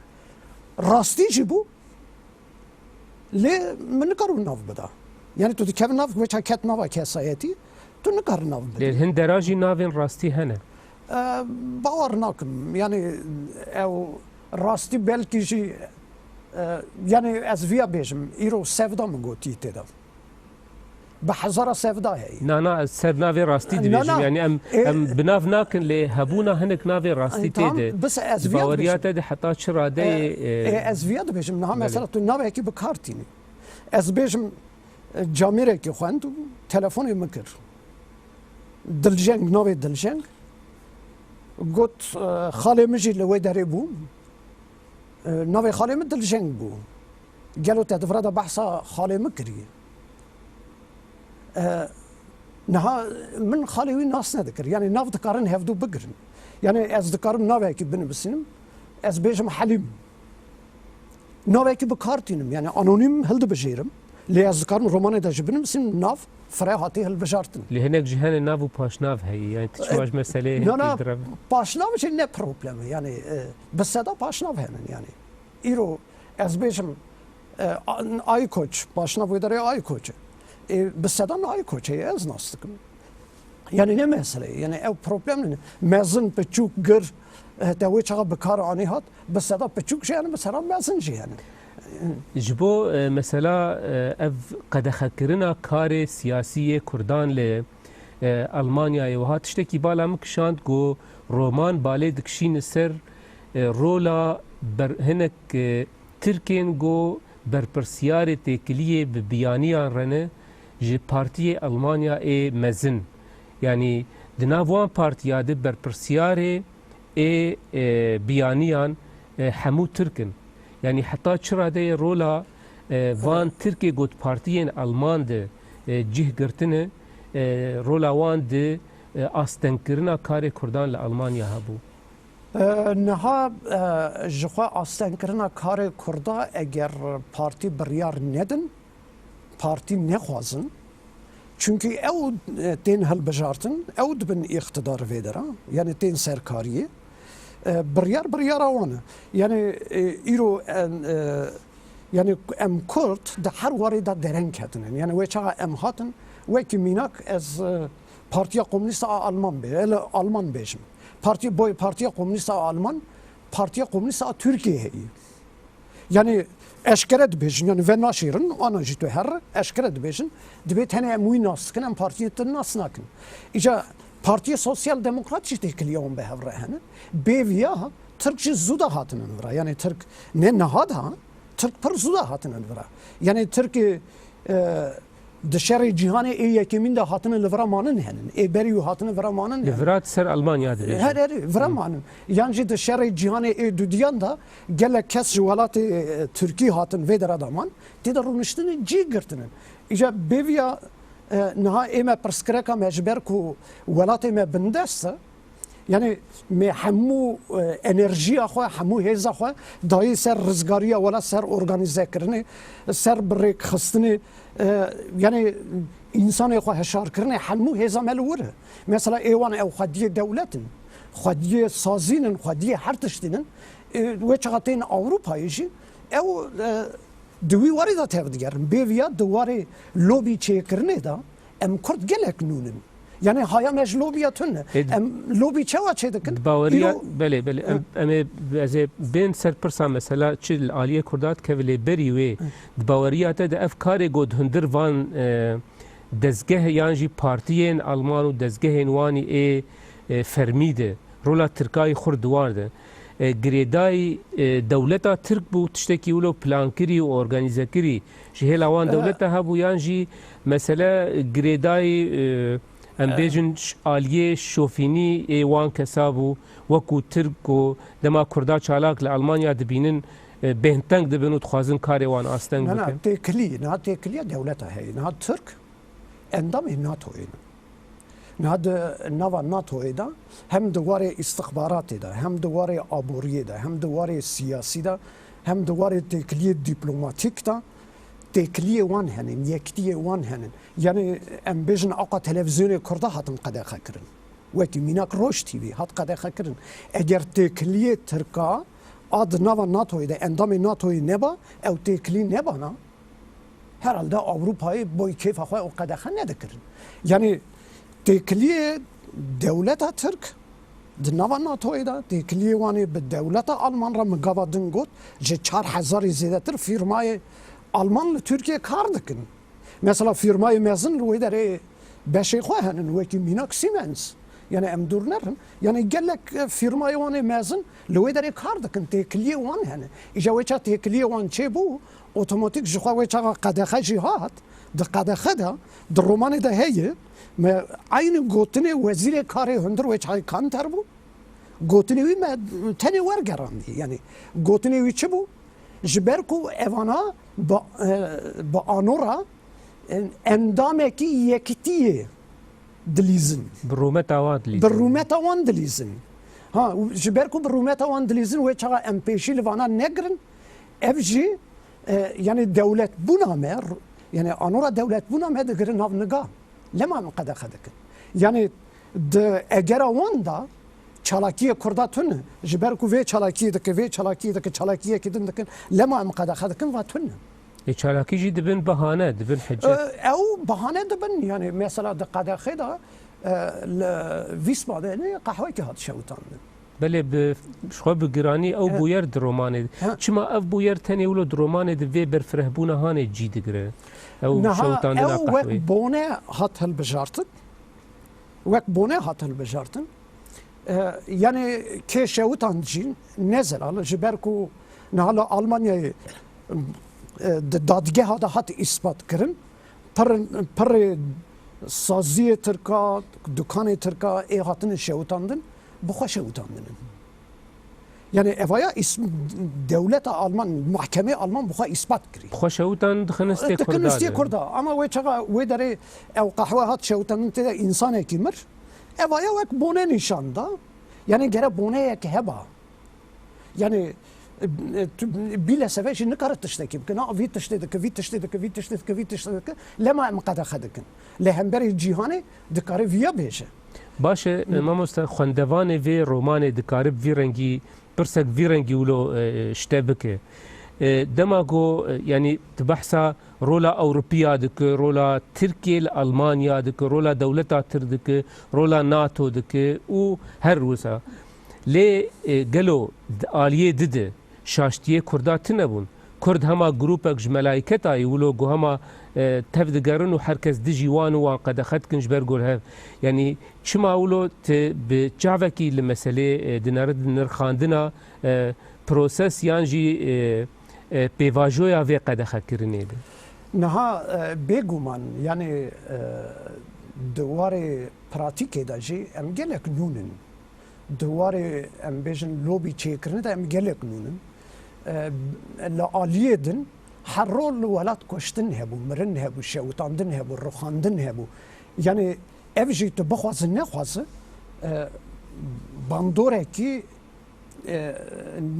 rastî jî bû, lê min nikaribû nav bida. Yani tu dikevî nav, wê çaxa ket nava kesayetî, tu nikarî nav bidî. Lê hin dera jî navên rastî hene. E, bawer nakim. Yani ew rastî belkî jî, e, yani ez viya bêjim, îro sevda min gotî tê de. Bi hezara sevda heye. Na, na, ez ser navê rastî Na, dibêjim. na. Yani em, E, em bi nav nakin, lê hebûna hinek navê rastî Ay, tê tamam, de. Bes ez Di viya baweriya dibêjim. te de heta çi radeyê, E, e, e, ez viya dibêjim. Niha Belê. mesela tu navekî bi kar tînî. Ez bêjim, e, camêrekî xwend û telefonê min kir. Diljeng, navê Diljeng. Got, e, xalê min jî li wê derê bû. E, navê xalê min Diljeng bû. Gelo te di vira de behsa xalê min kiriye? E, niha min xalê wî nas nedikir. Yani nav dikarin hevdu bigirin. Yani ez dikarim navekî binivîsînim. Ez bêjim Helîm. Navekî bi kar tînim. Yani anonîm hildibijêrim. Lê ez dikarim romanê de jî binivîsînim nav fire hatî hilbijartin. Lê hinek jî hene nav û paşnav heye. Yani tu çima ji meseleyê Na, na, hêkî direvî? Paşnav jî ne probleme. Yani, e, bi seda paşnav henin yani. Îro ez bêjim, E, a-, Aykoç, başna wê derê Aykoç e. E, bi sedan Aykoç e, ez nas dikim. Yani ne mesele, yani ev problem ne? Mezin, piçûk, gir, e, te wê çaxa bi kar anî hat, bi seda piçûk jî yani, bi seda mezin jî yani. Ji bo, e, mesela, e, ev qedexekirina karê siyasî yê Kurdan li, e, Almanyayê wiha tiştekî bala min kişand ku roman balê dikişîne ser, e, rola ber-, hinek, e, Tirkên ku berpirsiyarê têkiliyê bi biyaniyan re ne ji partiyê Almanya ê mezin. Yanî di nav wan partiya de berpirsiyarê ê, e, biyaniyan, e, hemû Tirk in. Yanî heta çi radeyê rola, e, van Tirkê ku di partiyên Alman de, e, cih girtine, e, rola wan di, e, astengkirina karê Kurdan li Almanya hebû? E, niha, e, ji xwe astengkirina karê Kurda eger partî biryar nedin, partî nexwazin, çunkî ew, e, tên hilbijartin, ew dibin îqtidar vê dera, yani tên serkariyê, e, biryar biryara wan e. Yani, e, îro, e, e, yani em Kurd di her warê de dereng ketinin. Yani wê çaxa em hatin, wekî mînak ez, e, Partiya Komûnîst a Alman bê, ele Alman bêjim. Partiya, boy Partiya Komûnîst a Alman, Partiya Komûnîst a Tirkiyê heye. Yani eşkere dibêjin, yani venaşêrin, ana jî tu her eşkere dibêjin, dibê tenê em wî nas dikin, em partiyê din nas nakin. Îca Partiya Sosyal Demokrat jî têkiliya wan bi hev re hene. Bê viya Tirk jî zû de hatine vira. Yani Tirk ne niha de, Tirk pir zû de hatine vira. Yani Tirk, e, di şerê cîhanê ê yekemîn de hatine li vira manin henin. Ê berî wî hatine vira manin Li henin. Vira ser Almanya dibêjin. Her, her, vira Hı. manin. Yan jî di şerê cîhanê ê dudiyan de gelek kes ji welatê, e, Tirkî hatin vê dera de man. Tê de rûniştine cî girtinin. Îca bêviya, e, niha ê me pirsgireka me ji ber ku welatê me bindest e, yani me hemû, e, enerjiya xwe, hemû hêza xwe dayî ser rizgariya welat, ser organîzekirinê, ser birêkxistinê, e, yani însanê xwe hişarkirinê, hemû hêza me li wir e. Mesela ê wan ew xwediyê dewlet in, xwediyê sazîn in, xwediyê her tiştî nin. E, wê çaxa tên Ewropayê jî ew, e, di wî warê de tevdigerin. Bêviya di warê lobî çêkirinê de em Kurd gelek nûn in. Yani haya me ji lobiya tune. Ê, em lobî çawa çê dikin? Di baweriya, Îro belê, belê. Em, Hı. em ê, ez ê bên ser pirsa mesela çi li aliyê Kurda dikeve lê berî wê. Hı. Di baweriya te de ev karê got hundir van, e, dezgeh yan jî partiyên Alman û dezgehên wanî ê, e, fermî de rola Tirkayî xurt di wan de. E, girêdayî, e, dewleta Tirk bû tiştekî wilo plankirî û organîzekirî ji hêla wan E, dewleta hebû yan jî mesele girêdayî, e, em E, bêjin ş-, aliyê şofînî ê wan kesa bû, wekû Tirk ku dema Kurda çalak li Almanya dibînin, e, bêhnteng dibin û dixwazin karê wan asteng Na, na, bikin? Têkilî, niha têkiliya dewleta heye. Niha Tirk endamê NATOyê ne. Niha di nava NATOyê de hem di warê îstixbaratê de, hem di warê aboriyê de, hem di warê siyasî de, hem di warê têkiliyê dîplomatîk de têkiliyê wan henin, yektiyê wan henin. Yani em bêjin aqa televîzyonê Kurda hatin qedexe kirin. Wekî mînak Roj T V hat qedexe kirin. Eger têkiliyê Tirka a di nava NATOyê de endamê NATOyê neba, ew têkilî nebana, herhalde Ewropayê boy kêfa xwe û qedexe nedikirin. Yani têkiliyê dewleta Tirk di nava NATOyê de, têkiliyê wan ê bi dewleta Alman re, min gava din got, ji çar hezarî zêdetir fîrmayê Alman li Tirkiyê kar dikin. Mesela fîrmayê mezin li wê derê beşê xwe henin, wekî mînak Siemens. Yani em dûr nerin. Yani gelek, e, fîrmayê wan ê mezin li wê derê kar dikin, têkiliyê wan hene. Îja wê ça têkiliyê wan çêbû, otomatik ji xwe wê çaxa qedexe jî hat, di qedexe de, di romanê de heye, me eynî gotinê wezîrê karê hundir wê çaxê Kanter bû. Gotinê wî me tenê wergerandî. Yani gotinê wî çi bû? Ji ber ku evana bi, e, bi anora, e, endamekî yekitiyê dilîzin. Bi rûmeta wan dilîzin. Bi rûmeta wan dilîzin. Ha, ji ber ku bi rûmeta wan dilîzin, wê çaxa em pêşî li vana negirin, ev jî, e, yani dewletbûna me, ru-, yani anora dewletbûna me digirin nav niga. Lema em qedexe dikin. Yani di egera wan de çalakiyê Kurda tune. Ji ber ku vê çalakiyê dike, vê çalakiyê dike, çalakiyekî din dikin, lema em qedexe dikin, va tune. Ê çalakî jî dibin bahane, dibin hicet. E, ew bahane dibin, yani mesela di qedexê de, e, li Vîsma de ne qehwekî hat şewitandin. Belê bi, ji xwe bi giranî ew bûyer di romanê de. Çima ev bûyer tenê wilo di romanê de vê berfirehbûna hanê cî digire? Ew Niha şewitandina ew wek qehweyê. Bone hat hilbijartin. Wek bone hat hilbijartin. E, yani kê şewitand jî ne zelal, ji ber ku niha li Almanyayê, e, di dadgeha de hat îspat kirin, pir, pirê saziyê Tirka, dukanê Tirka ê hatine şewitandin, bi xwe şewitandin in. Yani evaya îs-, dewleta Alman, mahkemê Alman bi xwe îspat kirî. Bi xwe şewitandin, dixin stê Kurda. Dixin stê Kurda. Ama wê çaxa, wê derê ew qehwe hat şewitandin, tê de însanekî mir. Evaya wek bone nîşan da. Yani gere boneyek heba. Yani, e, e, tu bîle seve jî nikare tiştekî bike. Na, vî tiştê dike, vî tiştê dike, vî tiştê dike, vî tiştê dike. Lema em qedexe dikin. Li hemberî cîhanê dikare viya bêje. Baş e, mamoste, xwendevanê vê romanê dikare bi vî rengî, pirsek vî rengî wilo, e, ji te bike. E, dema ku, e, yanî tu behsa rola Ewropiya dike, rola Tirkiyê li Almanya dike, rola dewleta tir dike, rola NATO dike û her wisa. Lê, e, gelo di aliyê di de şaştiyê Kurda tune bûn? Kurd hema grûpek ji melayketa yî wilo ku hema, e, tev digerin û her kes dijî wan û wan qedexe dikin ji ber ku li hev. Yanî çima wilo tu bi çavekî li meselê, e, dineri di nirxandina, e, proses yan jî, e, e, pêvajoya vê qedexekirinê de? Niha, e, bêguman, yanî, e, di warê pratîkê de jî em gelek nûn in. Di warê, em bêjin, lobî çêkirinê de em gelek nûn in. E, li aliyê din her rol li welat kuştin hebû, mirin hebû, şewitandin hebû, rixandin hebû. Yanî ev jî tu bixwaze nexwaze, e, bandorekî, e,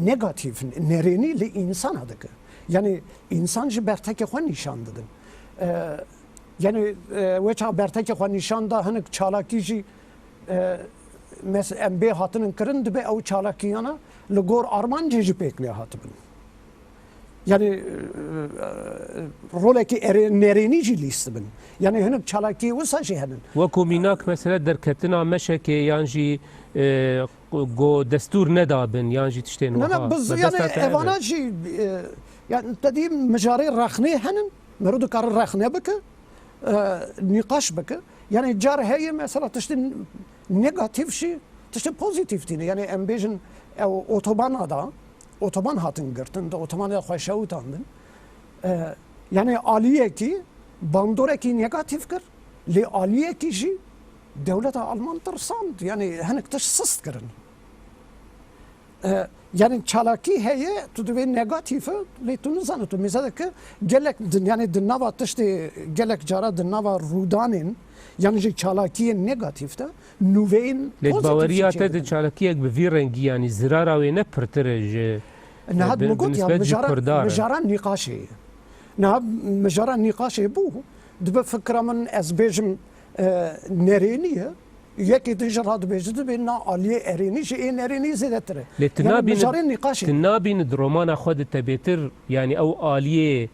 negatîf, nerênî li însana dike. Yanî însan jî bertekê xwe nîşan didin. E, yanî, e, wê çax bertekê xwe nîşan da, hinek çalakî jî, e, mes-, em bê hatinin kirin, dibe ew çalakiyana li gor armancê jî pêk nêhatibin. Yanî, e, e, rolekî erê-, nerênî jî lîstibin. Yanî hinek çalakiyê wisa jî henin. Wekû mînak, mesele derketina meşekê yan jî, e, ku destûr nedabin yan jî tiştên wiha. Ne, ne, biz, yanî evana jî, e, yanî te dî mijarê rexnê henin, mero dikare rexne bike, e, nîqaş bike. Yanî car heye mesela tiştên negatîf jî, tiştên pozîtîf tîne. Yanî em bêjin ew otobana da, otoban hatin girtin, di otobanê de xwe şewitandin. E, yanî aliyekî bandorekî negatîf kir, lê aliyekî jî dewleta Alman tirsand. Yanî hinek tişt sist kirin. E, yanî çalakî heye, tu divê negatîf e, lê tu nizane, tu mêze dike gelek din, yanî di nava tiştê, gelek cara di nava rûdanên, yanî jî çalakiyên negatîf de nûveyên pozîtîf jî çêdibin. Lê baweriya te di çalakiyek bi vî rengî, yanî zirara wê ne pirtir e ji, e, bi nisbet ji Kurda re? Niha min got ya, mijara, mijara nîqaşê ye. Niha mijara nîqaşê bû, dibe fikra min ez bêjim, e, nerênî ye. Yekê din jî radibêje, dibê na aliyê erênî ji ê nerênî zêdetir e. Lê tu nabînî, mijarê nîqaşê, tu nabînî di romana xwe de te bêtir, yanî ew aliyê,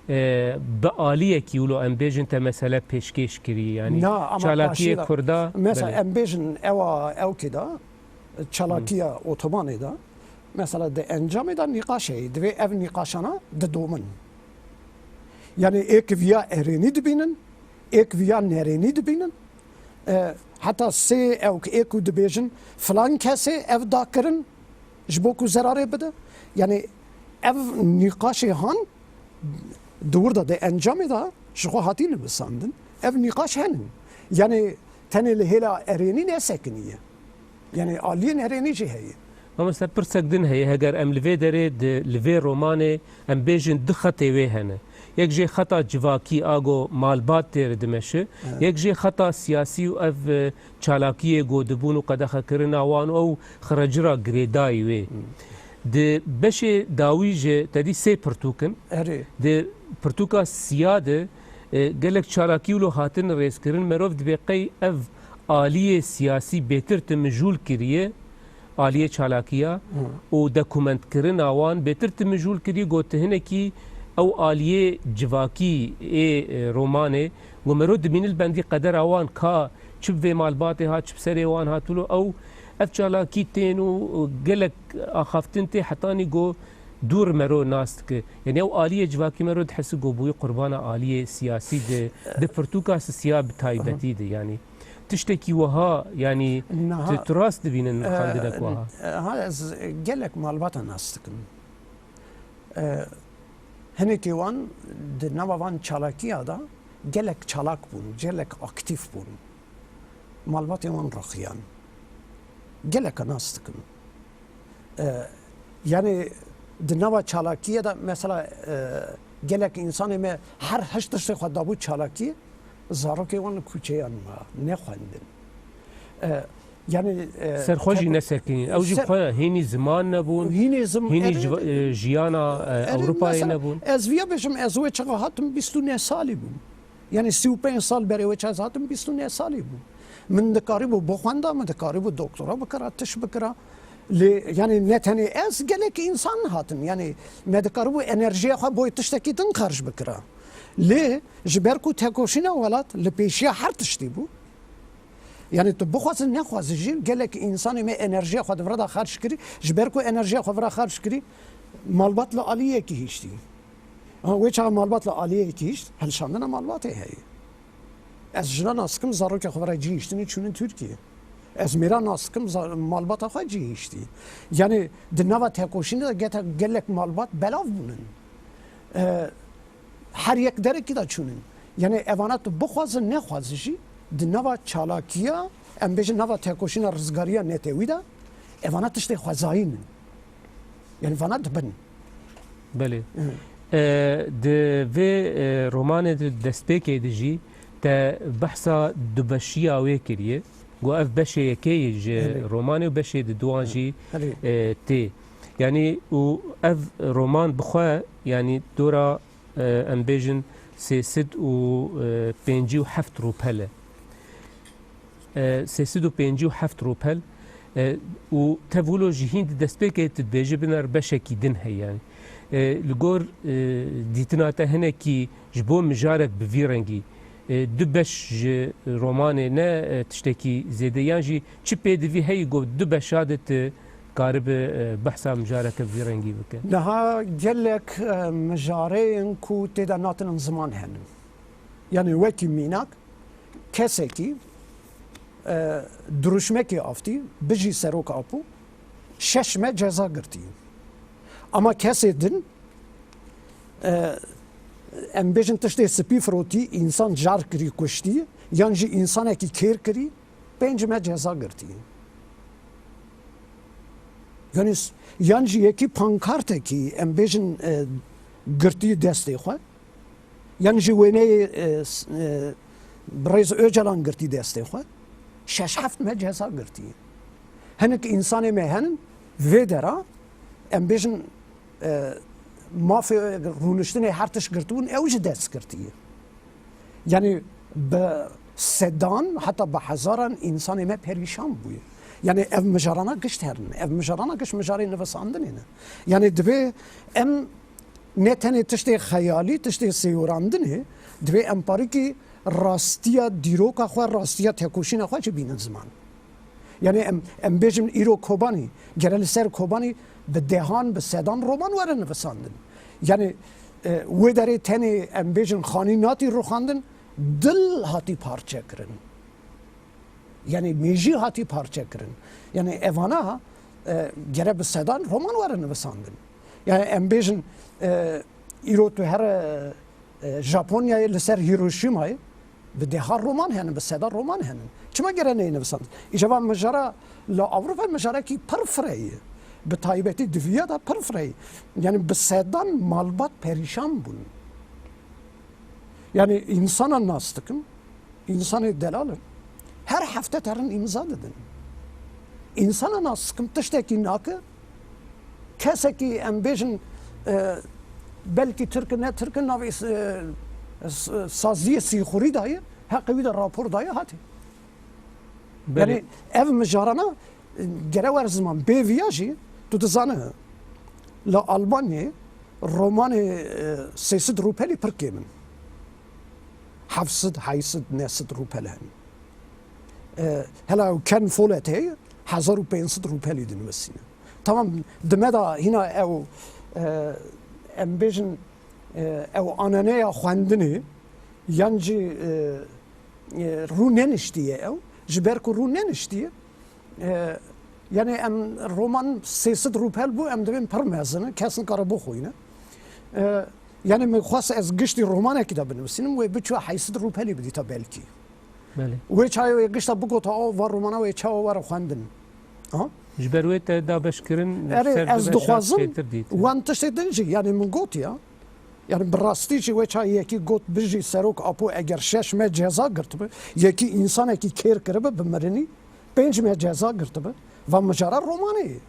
e, bi aliyekî wilo em bêjin te mesele pêşkêş kirî, yanî çalakiyê Kurda, mesela, belê, em bêjin ewa ewkê de, çalakiya otobanê de, mesela di encamê de nîqaş heye, divê ev nîqaşana didomin. Yanî êk viya erênî dibînin, êk viya nerênî dibînin. E, heta sê ew ki ê ku dibêjin filan kesê ev da kirin ji bo ku zerarê bide. Yanî ev nîqaşê han di wir de, di encamê de ji xwe hatî nivîsandin. Ev nîqaş henin. Yanî tenê li hêla erênî nesekiniye. Yanî aliyên erênî jî heye. Mamoste, pirsek din heye, heger em li vê derê di, li vê romanê, em bêjin du xetê wê hene. Yek jê xeta civakî, a go malbat tê re dimeşe, yek jê xeta siyasî û ev, e, çalakiyê go dibûn û qedexekirina wan û ew xirecira girêdayî wê. Di beşê dawî jî te dî sê pirtûk in. Erê. Di pirtûka siya de, e, gelek çalakî wilo hatin rêzkirin, merov dibê qey ev aliyê siyasî bêtir ti mijûl kiriye, aliyê çalakiya û dokumentkirina wan bêtir ti mijûl kiriye, got ti hinekî ew aliyê civakî ê, e, romanê, ku mero dibîne li bendî qedera wan ka çi bi vê malbatê hat, çi bi serê wan hat wilo, ew ev çalakî tên û gelek axaftin tê hetanî ku dûr mero nas dike. Yanî ew aliyê civakî mero dihisi ku bûyî qurbana aliyê siyasî di, di pirtûka sisiya bi taybetî de. Yanî tiştekî wiha, yanî Niha, tu, tu rast dibînin e, xandinek wiha? E, ha, ez gelek malbata nas dikim. E, hinekî wan di nava van çalakiya de gelek çalak bûn, gelek aktîf bûn. Malbatê wan rexiyan. Geleka nas dikim. E, yanî di nava çalakiyê de mesela, e, gelek însanê me her hişt tiştê xwe dabû çalakiyê, zarokê wan li kuçeyan ma nexwendin. E, yanî, e, Ser xwe jî teku- nesekinîn. Ew jî ser- xwe hînî ziman nebûn, Hînî zim-, hînî erê, ji-, e, jiyana, e, erê, Ewropayê mesela, nebûn. Ez viya bêjim, ez wê çaxa hatim bîst û neh salî bûm. Yanî sî û pênc sal berê wê çaxa ez hatim bîst û neh salî bûm. Min dikarîbû bixwenda, min dikarîbû doktora bikira, tişt bikira. Lê, yanî ne tenê ez, gelek însan hatin. Yanî me dikarîbû enerjiya xwe boy tiştekî din xerc bikira. Lê ji ber ku tekoşîna welat li pêşiya her tiştî bû. Yanî tu bixwazî nexwazî jî gelek însanê me enerjiya xwe di vira de xerc kirî. Ji ber ku enerjiya xwe vira xerc kirî, malbat li aliyekî hiştî. Ha, wê çaxa malbat li aliyekî hişt, hilşandina malbatê heye. Ez jina nas dikim, zarokê xwe vira cî hiştinî çûnin Tirkiye. Ez mêra nas dikim, za-, malbata xwe cî hiştî. Yanî di nava tekoşînê de gete-, gelek malbat belav bûnin. E, her yek derekî de çûnin. Yanî evana tu bixwaze nexwaze jî di nava çalakiya, em bêjin nava tekoşîna rizgariya netewî de evana tiştê xwezayî ne. Yanî vana dibin. Belê. Hı. E, di vê, e, romanê di destpêkê de jî te behsa dubeşiya wê kiriye. Got ev beşê yekê yê ji Belê. romanê û beşê di duan jî, Belê. e, tê. Yanî û ev roman bi xwe, yanî dora, e, em bêjin sê sed û pêncî û heft rûpel e. E, sê sed û pêncî û heft rûpel, e, û tev wilo jî hîn di destpêkê tu dibêjî biner beşekî din heye. E, li gor, e, dîtina te hinekî ji bo mijarek bi vî rengî, e, du beş ji romanê ne, e, tiştekî zêde, yan jî çi pêdivî heyî ku du beşa de tu karibi, e, behsa mijareke bi vî rengî bike? Niha gelek, e, mijareyên ku tê de natinin ziman hene. Yanî wekî mînak, kesekî, e, dirûşmekê aftî, bijî Serok Apo, şeş meh ceza girtî. Ama kesê din, e, em bêjin tiştê spî firotî, însan car kirî, kuştî, yan jî însanekî kêr kirî, pênc meh ceza girtî. Yanî s-, yan jî yekî pankartekî, em bêjin, e, girtî destê xwe, yan jî wêneyê, e, s-, e, birêz Ocalan girtî destê xwe, şeş heft meh ceza girtî. Hinek însanê me henin, vê dera, em bêjin, e, mafê rûniştinê her tişt girtibûn, ew jî dest girtiye. Yanî bi sedan, heta bi hezaran însanê me perîşan bûye. Yanî ev mijarana gişt herin. Ev mijarana gişt mijarê nivisandinê ne. Yanî divê em ne tenê tiştê xeyalî, tiştê sêyorandinê, divê em parîkî rastiya dîroka xwe, rastiya tekoşîna xwe jî bînin ziman. Yanî em, em bêjin îro Kobanî, gere li ser Kobanî bi dehan, bi sedan roman were nivisandin. Yanî, e, wê derê tenê em bêjin xanî natî rûxandin, dil hatî parçe kirin. Yanî mêjî hatî parçe kirin. Yanî evana, e, gere bi sedan roman were nivisandin. Yanî em bêjin, e, îro tu here, e, Japonyayê li ser Hiroşîmayê bi deha roman henin, bi sedan roman henin. Çima gere neyê nivisandin? Îca van mijara li Ewropa mijarekî pir fireyî. Bi taybetî di viya de pir fireyî. Yanî bi sedan malbat perîşan bûn. Yanî însana nas dikim, însanê delal in. Her hefte terin îmza didin. Însana nas dikim, tiştekî nake, kesekî em bêjin, e, belkî Tirk in, ne Tirk in, navê, e, s-, saziyê sîxurî daye, heqê wî de rapor daye, hatî. Belê. Yanî ev mijarana, e, gere wer ziman. Bê viya jî, tu dizane, li Almanyayê Romanê e, sê sed rûpelî pir kêm in. Heft sed, heyt sed, neh sed rûpel hene. E, hela ew Ken Follett heye, hezar û pênc sed rûpelî dinivîsîne. Tamam, di me de hîna ew, e, em bêjin, e, ew ananeya xwendinê, yan jî, e, e, rû neniştiye ew. Ji ber ku rû neniştiye, e, yanî em roman sê sed rûpel bû, em dibên pir mezin in, kes nikare bixwîne. E, yanî min xwest ez giştî romanekî de binivîsînim, wê biçû heyt sed rûpelî bidîta belkî. Belê. Wê çawa wê gişta bigota, o va romana wê çawa were xwendin. Ha? Ji ber wê te dabeşkirin Erê, ser ez dibe şaş dixwazim çêtir dît. Wan tiştê din jî, yanî min got ya, yanî bi rastî jî wê çawa yekî got bijî serok Apo, eger şeş meh ceza girtibi, yekî însanekî kêr kiribi bi mirinî, pênc meh ceza girtibi, va mijara romanê ye.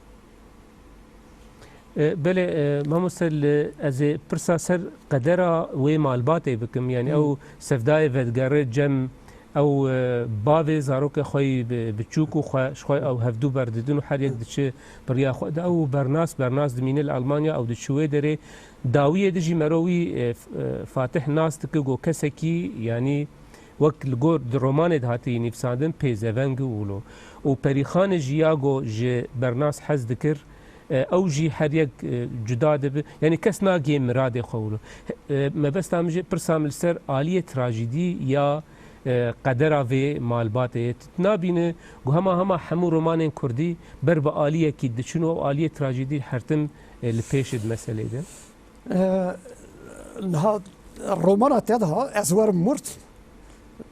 E, belê, e, mamoste, li, ez ê pirsa ser qedera wê malbatê bikim. Yanî Hmm. ew Sevdayê vedigere cem, ew, e, bavê zarokê xwe yî bi-, biçûk û xwe, ji xwe ew hevdû berdidin û her yek diçi bi riya xwe de. Ew Bernas, Bernas dimîne li Almanya, ew diçi wê derê. Dawiyê de jî mero wî, e, F-, e, Fatih nas dike, got kesekî, yanî wek li gor di romanê de hatiye nivîsandin, pêzeveng û wilo. Û Perîxanê jî ya got ji Bernas hez dikir, e, ew jî her yek, e, cuda dibi. Yanî kes nagihê miradê xwe wilo. He, e, mebesta min jî pirsa min li ser aliyê trajîdî ya, e, qedera vê malbatê ye. Tu nabîne ku hema hema hemû romanên kurdî ber bi aliyekî diçin û ew aliyê trajîdî her tim, e, li pêş e di meselê de? E, niha romana te de ez werim murt,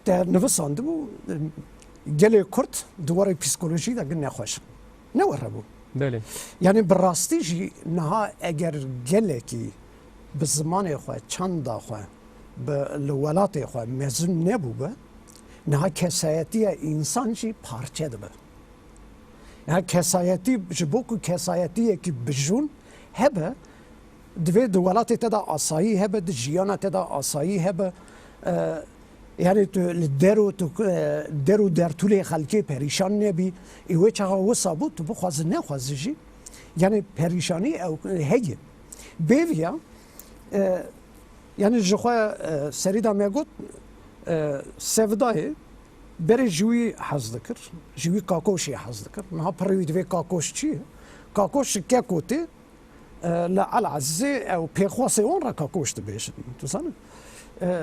te nivisandibû, gelê Kurd di warê psîkolojî de gin nexweş in. Ne were bû. Belê. Yanî bi rastî jî niha eger gelekî bi zimanê xwe, çanda xwe, bi, li welatê xwe mezin nebûbe, niha kesayetiya însan jî parçe dibe. Ya kesayetî, ji bo ku kesayetiyekî bijûn hebe, divê di welatê te de asayî hebe, di jiyana te de asayî hebe. E, yanî tu li der û tu, e, der û dertûlê xelkê perîşan nebî. Ê wê çaxa wisa bû, tu bixwazi nexwazi jî, yanî perîşanî ew heye. Bêviya, e, yanî ji xwe, e, serî de me got, e, Sevdayê berê ji wî hez dikir, ji wî Kakoşê hez dikir. Niha pirê wî divê Kakoş çi ye? Kakoş ji Kekotê, e, li Elezizê ew pêxwasê wan re Kakoş dibêjin. Tu zanî? E,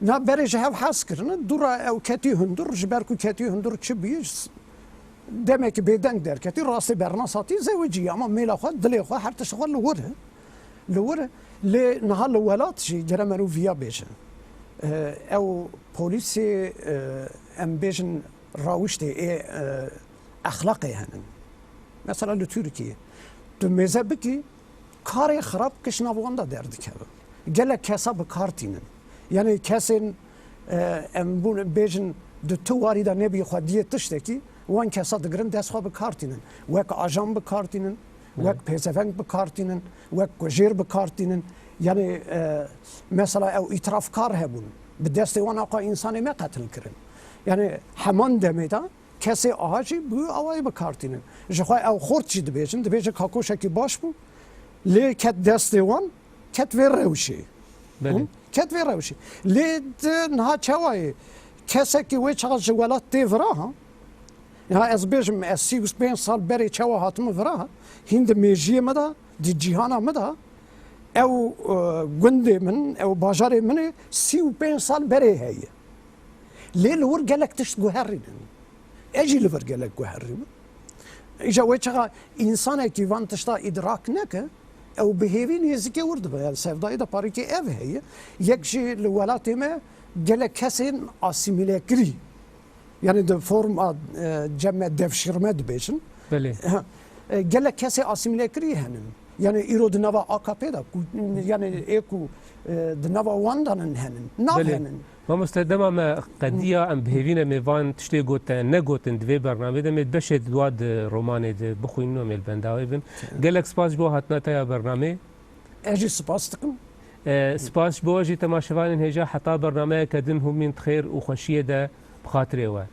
niha berê ji hev hez kirine, dû re ew ketî hundir, ji ber ku ketî hundir çi bûye, demekî bêdeng derketî, rastê Bernas hatî zewicî, ama mêla xwe, dilê xwe, her tişt xwe li wir e. Li wir e. Lê niha li welat jî gere merû viya bêje. E, ew polîsê, e, em bêjin rawiştê ê, e, exlaqê henin. Mesela li Tirkiyê. Tu mêze bikî, karê xirab kiş nav wan de derdikeve. Gelek kesa bi kar tînin. Yanî kesên, e, em bûn, bêjin di tu warî de nebî xwediyê tiştekî, wan kesa digirin dest xwe bi kar tînin. Wek ajan bi kar tînin, wek Evet. pêzeveng bi kar tînin, wek kujêr bi kar tînin. Yanî, e, mesela ew îtirafkar hebûn. Bi destê wan aqa însanê me qetil kirin. Yanî heman demê de kesê aha jî bi awayî bi kar tînin. Ji xwe ew xort jî dibêjin, dibêje kakoşekî baş bû, lê ket destê wan, ket vê rewşê. Belê. Hûn? Ket vê rewşê. Lê di niha çawa ye? Kesekî wê çax ji welat tê vira ha? Ya ez bêjim, ez sî û pênc sal berê çawa hatime vira ha? Hîn di mêjiyê me de, di cîhana me de, ew, e, gundê min, ew bajarê min ê sî û pênc sal berê heye. Lê li wir gelek tişt guherînin. Ez jî li vir gelek guherî me. Îja wê çaxa însanekî van tişta îdrak neke, ew bi hêvî nêzîkê wir dibe. Yani Sevdayê de parîkê ev heye. Yek jî li welatê me gelek kesên asîmîlekirî, yani di forma, e, cem me devşirme dibêjin. Belê. Ha, e, gelek kesê asîmîlekirî henin. Yani îro di nava A K P de ku, yani ê ku, e, di nava wan de nin henin. Nav Belê. Henin. Mamoste, dema me qediya, em bi hêvî ne mêvan tiştê gote, negotin di vê bernamê de, me beşê di dua di romanê de bixwînin û em ê li benda wê bin. Gelek spas ji bo hatina te ya bernamê. Ez jî spas dikim. E, spas ji bo we jî temaşevanên hêja, heta bernameyeke din hûn bînin di xêr û xweşiyê de bi xatirê we.